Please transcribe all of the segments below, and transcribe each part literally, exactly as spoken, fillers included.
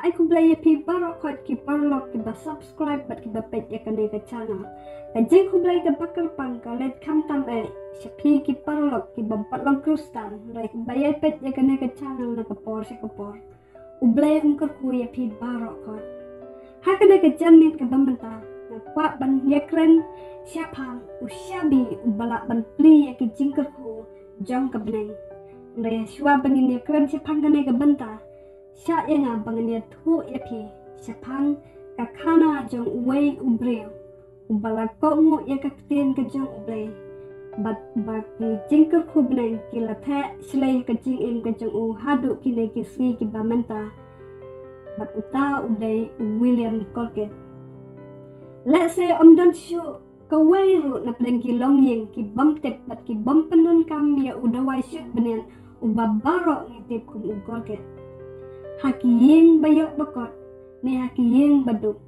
Ai khublei ïa phi baroh khoit ki paralok kiba subscribe bad kiba peit ïa kane ka channel. Ka jingkhublei kaba kyrpang ka leit khamtam eh sha phi ki paralok kiba pat long Khristan, hynrei kiba ïai peit ïa kane ka channel na ka por sha ka por. U Blei un kyrkhu ïa phi baroh khoit. Ha kane ka janmiet kaba mynta, nga kwah ban ïakren shaphang u shabi uba lah ban plie ïa ki jingkyrkhu jong ka bneng. Hynrei shuwa ba ngin ïakren shaphang kane ka bynta, shah ïa nga ba ngan ïathuh ïa phi shaphang ka khana jong uwei u briew uba la kohnguh ïa ka ktien ka jong U Blei, bad ba ki jingkyrkhu bneng ki la theh shlei ha ka jingim ka jong u haduh kine ki sngi kiba mynta. Bad uta u dei u William Colgate. Lehse ym don shuh kawei ruh na pdeng ki longïing ki bym tip bad ki bym pyndonkam ïa u dawai shit bniat uba baroh ngi tip kum u Colgate. Ha ki ïing ba ïoh ba kot ne ha ki ïing ba duk,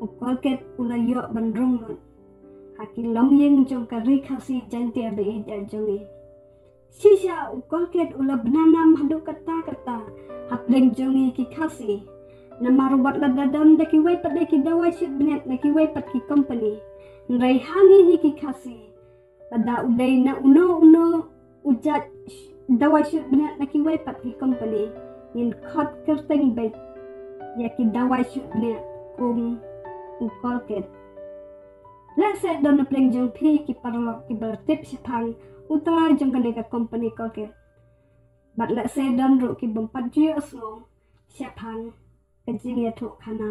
u Colgate u la ïoh ban rung lut ha ki longïing jong ka Ri Khasi Jaiñtia ba ïeit jong ngi. Shisha u Colgate u la bna nam haduh katta katta hapdeng jong ngi ki Khasi. Namar wat lada don da kiwei pat de ki dawai shit bniat na kiwei pat ki company, hynrei ha ngi hi ki Khasi, lada u dei na uno uno u jait sh- dawai shit bniat na kiwei pat ki company, ngin khot kyrteng beit ïa ki dawai shit bniat kum u Colgate. Lehse don na pdeng jong phi ki paralok kiba la tip shaphang u trai jong kane ka company Colgate. Bad lehse don ruh ki bym pat ju ïohsngew shaphang ka jingïathuh khana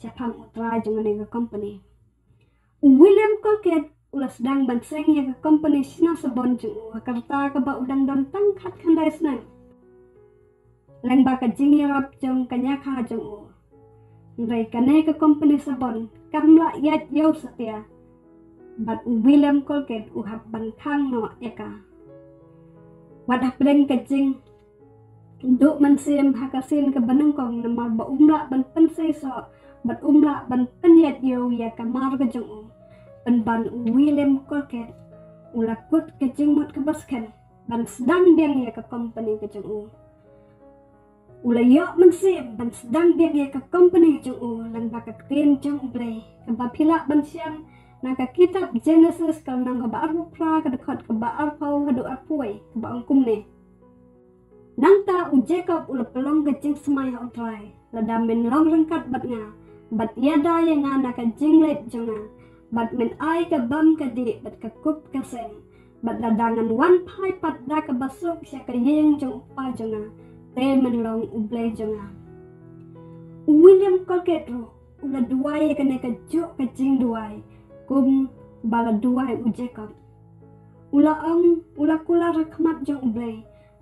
shaphang u trai jong kane ka company. U William Colgate u la sdang ban seng ïa ka company shna sabon jong u ha ka rta kaba u dang don tang khatkhyndai snem. Lyngba ka jingïarap jong ka ñiakha jong u. Hynrei kane ka company sabon kam lah ïaid ïew satia. Bad u William Colgate u hap ban khang noh ïa ka. Wat hapdeng ka jingduh mynsiem ha ka sien kaba nyngkong namar ba um lah ban pynseisoh bad um lah ban pynïaid ïew ïa ka mar ka jong u. Pynban u William Colgate u la kut ka jingmut kaba skhem ban sdang biang ïa ka company ka jong u. U la ïoh mynsiem ban sdang biang ïa ka company jong u lyngba ka ktien jong U Blei kaba phi lah ban shem na ka kitab Genesis ka lynnong kaba arphew phra ka dkhot kaba arphew haduh arphew wei kaba ong kumne. Nangta u Jakob u la pynlong ka jingsmai ha U Trai, lada men long ryngkat bad nga bad ïada ïa nga na ka jingleit jong nga, bad men ai ka bam ka dih bad ka kup ka seng, bad lada ngan wan phai pat da kaba suk sha ka ïing jong u kpa jong nga, te men long U Blei jong nga. U William Colgate ruh u la duwai ïa kane kajuh ka jingduwai kumba la duwai u Jakob. U la ong, u la kular ha khmat jong U Blei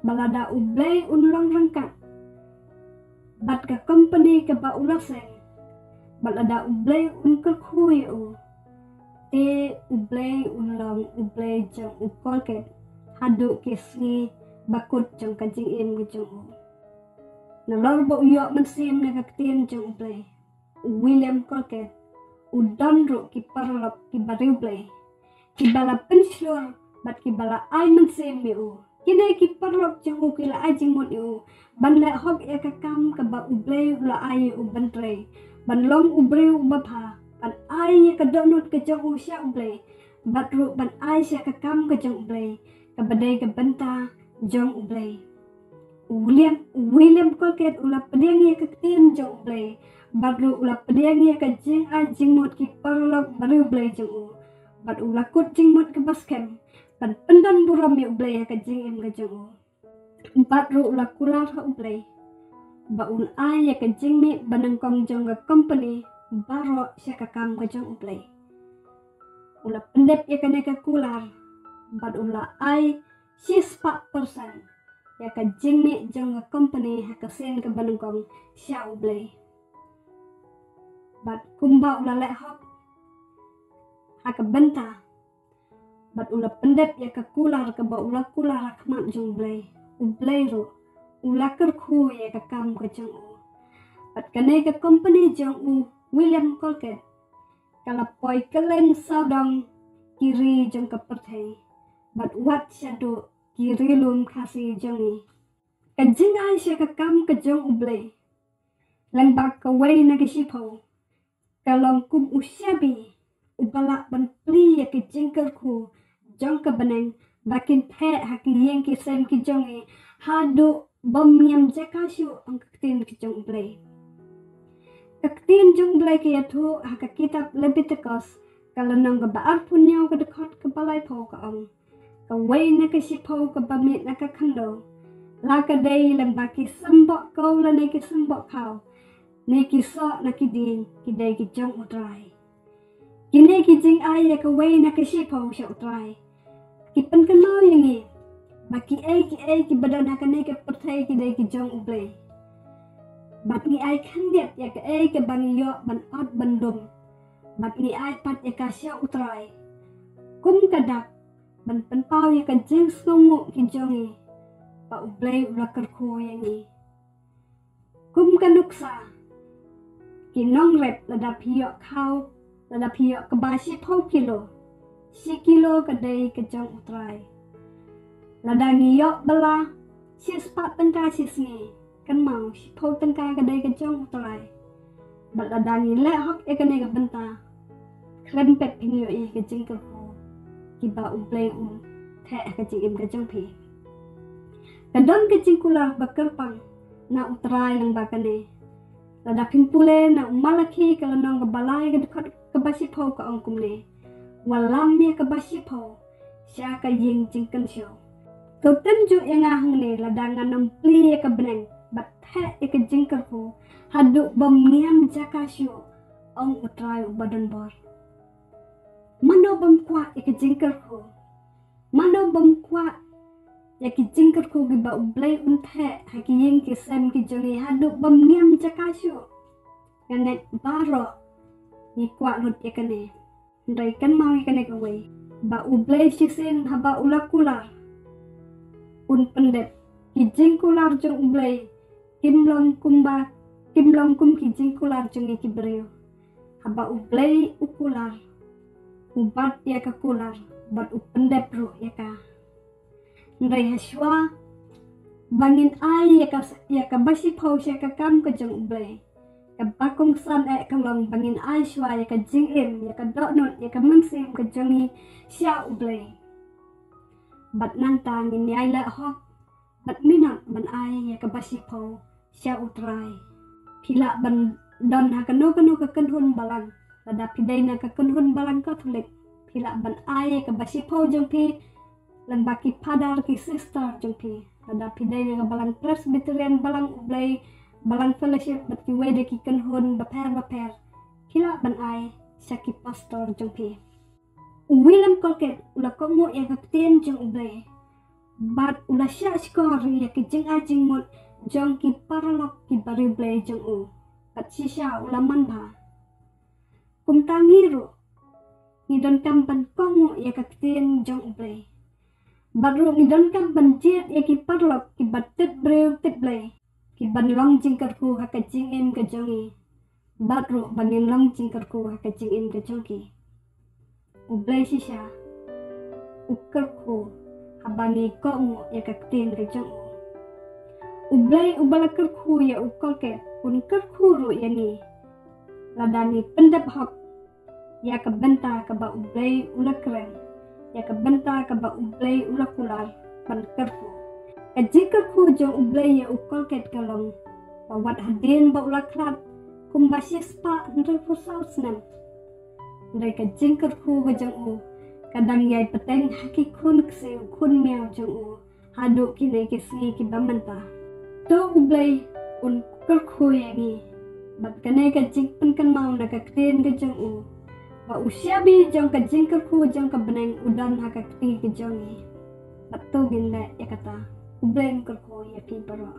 ba lada U Blei un long ryngkat bad ka company kaba u la seng, bad lada U Blei un kyrkhu ïa u, te U Blei un long U Blei jong u Colgate haduh ki sngi ba kut jong ka jingim ka jong u. Nalor ba u ïoh mynsiem na ka ktien jong U Blei, u William Colgate u don ruh ki paralok kiba riewblei, kiba la pynshlur bad kiba la ai mynsiem ïa u. Kine ki paralok jong u ki la ai jingmut ïa u ban leh hok ïa ka kam kaba U Blei u la ai ïa u ban trei, ban long u briew uba bha, ban ai ïa ka dohnud ka jong u sha U Blei, bad ruh ban ai sha ka kam ka jong U Blei kaba dei ka bynta jong U Blei. U William, u William Colgate u la pdiang ïa ka ktien jong U Blei, bad ruh u la pdiang ïa ka jingai jingmut ki paralok ba riewblei jong u, bad u la kut jingmut kaba skhem ban pyndon burom ïa U Blei ha ka jingim ka jong u. Bad ruh u la kular ha U Blei ba un ai ïa ka jingmih banyngkong jong ka company baroh sha ka kam ka jong U Blei. U la pyndep ïa kane ka kular bad u la ai shispah persen ïa ka jingmih jong ka company ha ka sien kaba nyngkong sha U Blei. Bad kumba u la leh hok ha ka bynta, bad u la pyndep ïa ka kular kaba u la kular ha khmat jong U Blei, U Blei ruh u la kyrkhu ïa ka kam ka jong u. Bad kane ka company jong u William Colgate ka la poi kylleng sawdong ki ri jong ka pyrthei, bad wat shaduh ki ri lum Khasi jong ngi. Ka jingai sha ka kam ka jong U Blei Lyngba kawei na ki shiphew, ka long kum u shabi uba lah ban plie ïa ki jingkyrkhu jong ka bneng ba kin theh ha ki ïing ki sem ki jong ngi haduh bym niam jaka shuh, ong ka ktien ka jong U Blei. Ka ktien jong U Blei ka ïathuh ha ka kitab Lebitikos, ka lynnong kaba arphew hynñiew, ka dkhot kaba laiphew, ka ong: Kawei na ki shiphew kaba miet na ka khyndew, la ka dei lyngba ki symboh kew lane ki symboh khaw, ne ki soh na ki dieng, ki dei ki jong U Trai. Kine ki jingai ïa kawei na ki shiphew sha U Trai ki pynkynmaw ïa ngi ba kiei kiei kiba don ha kane ka pyrthei ki dei ki jong U Blei. Bad ngi ai khyndiat ïa kaei kaba ngi ïoh ban ot ban lum, bad ngi ai pat ïa ka sha U Trai kum ka dak ban pynpaw ïa ka jingsngewnguh ki jong ngi ba U Blei u la kyrkhu ïa ngi. Kum ka nuksa, ki nongrep, lada phi ïoh khaw, lada phi ïoh kaba shiphew kilo, shi kilo ka dei ka jong U Trai. Lada ngi ïoh bylla, shispah tyngka shi sngi, kynmaw shiphew tyngka ka dei ka jong U Trai. Bad lada ngi leh hok ïa kane ka bynta, khlem pep phin ïohi ka jingkyrkhu kiba U Blei un theh ha ka jingim ka jong phi. Ka don ka jingkular ba kyrpang na U Trai lyngba kane. Lada phin pule na u Malakhi ka lynnong kaba lai, ka dkhot kaba shiphew, ka ong kumne: Wallam ïa kaba shiphew sha ka ïing jingkynshew. To tynjuh ïa nga hangne lada ngan ym plie ïa ka bneng bad theh ïa ka jingkyrkhu haduh bym niam jaka shuh, ong U Trai uba don bor. Mano bym kwah ïa ka jingkyrkhu? Mano bym kwah ïa ki jingkyrkhu kiba U Blei un theh ha ki ïing ki sem ki jong ngi haduh bym niam jaka shuh? Nga ngeit baroh ngi kwah lut ïa kane. Hynrei kynmaw ïa kane kawei, ba U Blei shisien haba u la kular, un pyndep. Ki jingkular jong U Blei kim long kumba, kim long kum ki jingkular jong ngi ki briew. Haba U Blei u kular, u bat ïa ka kular bad u pyndep ruh ïa ka. Hynrei ha shuwa ba ngin ai ïa ka, ïa kaba shiphew sha ka kam ka jong U Blei, kaba kongsan eh ka long ba ngin ai shuwa ïa ka jingim, ïa ka dohnud, ïa ka mynsiem ka jong ngi sha U Blei. Bad nangta ngin ïai leh hok bad minot ban ai ïa kaba shiphew sha U Trai. Phi lah ban don ha kano kano ka kynhun balang. Lada phi dei na ka kynhun balang Katholik, phi lah ban ai ïa kaba shiphew jong phi lyngba ki phadar ki sister jong phi. Lada phi dei na ka balang Presbyterian, balang U Blei, balang Fellowship bad kiwei de ki kynhun bapher bapher, phi lah ban ai sha ki pastor jong phi. U William Colgate u la kohnguh ïa ka ktien jong U Blei bad u la shahshkor ïa ki jingai jingmut jong ki paralok ki bariewblei jong u. Bad shisha u la manbha. Kumta ngi ruh ngi donkam ban kohnguh ïa ka ktien jong U Blei. Bad ruh ngi donkam ban jied ïa ki paralok kiba tip briew tip Blei, kiban long jingkyrkhu ha ka jingim ka jong ngi. Bad ruh ba ngin long jingkyrkhu ha ka jingim ka jong ki. U Blei shisha u kyrkhu haba ngi kohnguh ïa ka ktien ka jong u. U Blei uba la kyrkhu ïa u Colgate un kyrkhu ruh ïa ngi lada ngi pyndep hok ïa ka bynta kaba U Blei u la kren, ïa ka bynta kaba U Blei u la kular ban kyrkhu. Ka jingkyrkhu jong U Blei ïa u Colgate ka long ba wat hadien ba u la khlad kumba shispah hynriewphew saw snem, hynrei ka jingkyrkhu ka jong u ka dang ïai bteng ha ki khun ksiew khun miaw jong u haduh kine ki sngi kiba mynta. To U Blei un kyrkhu ïa ngi bad kane ka jingpynkynmaw na ka ktien ka jong u, ba u shabi jong ka jingkyrkhu jong ka bneng u don ha ka kti ka jong ngi. Bad to ngin leh ïa kata. U Blei un kyrkhu ïa phi baroh.